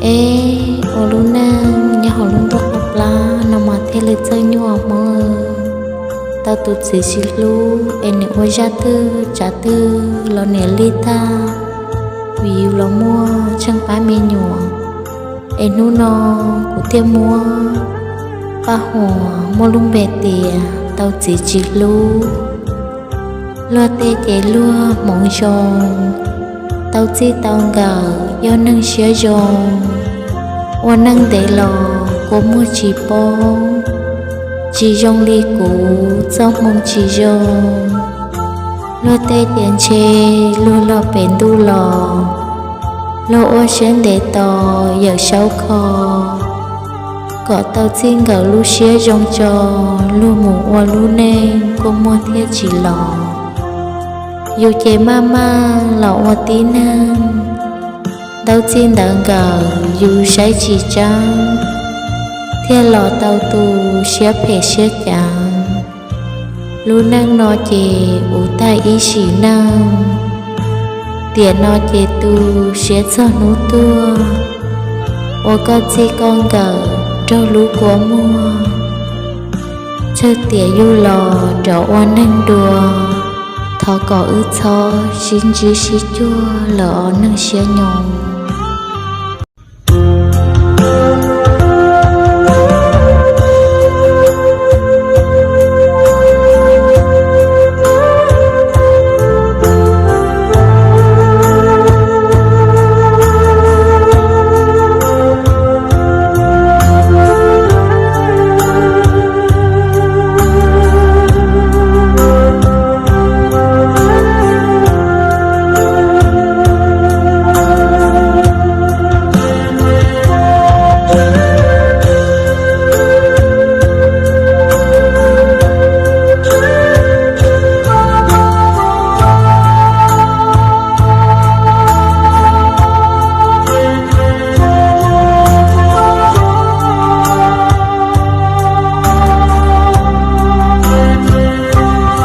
Eb, ua lub neej nyob hauv lub ntuj qhov plab no mas thiaj li txawj nyuaj Hmoob. Tau tus txiv tsis hlub es nws ua zaj twg tsav twg los niam li tag, vim yus los muaj tsheej pab me nyuam. Es hnub no kuv thiaj muab paj huam muaj lub npe tias tau txiv tsis hlub. Luag tej ces luag hmoov zoo, tau txij tau nkawm yog neeg siab zoo. Ua neej ntev los kua muag tsis poob, tsis zoo li kuv txoj hmoo tsis zoo. Luag tej ces ntshe luag los pem ntuj los, luag ua siab ntev tos yawm saub kho, kom tau txij nkawm lub siab zoo tso, luag mus ua lub neej kua muag thiaj tsis los. Yus ces maj maj los ua tib neeg, ntau txij ntawd nkawm yus saib tsis tseeb, thiaj los tau tus siab phem siab cav. Lub neej no ces uv tag ib sim neej, tiam no ces tu siab txog hnub tuag, ua koj txij koj nkawm raug lub kua muag. Tsawg tiam yug los rov ua neeg dua, thov kom wb txhob sib ntsib sib cuag lawm os neeg siab nyoos.